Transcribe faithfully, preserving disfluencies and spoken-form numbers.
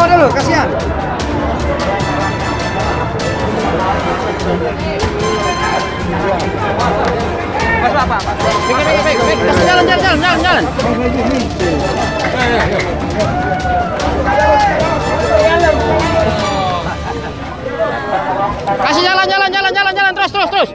Dulu, kasihan. Pas, Pak, Pak, Pak. Baik, baik, baik, baik. Kasih jalan, jalan, jalan, jalan, jalan. Kasih jalan, jalan, jalan, jalan, jalan, terus, terus, terus.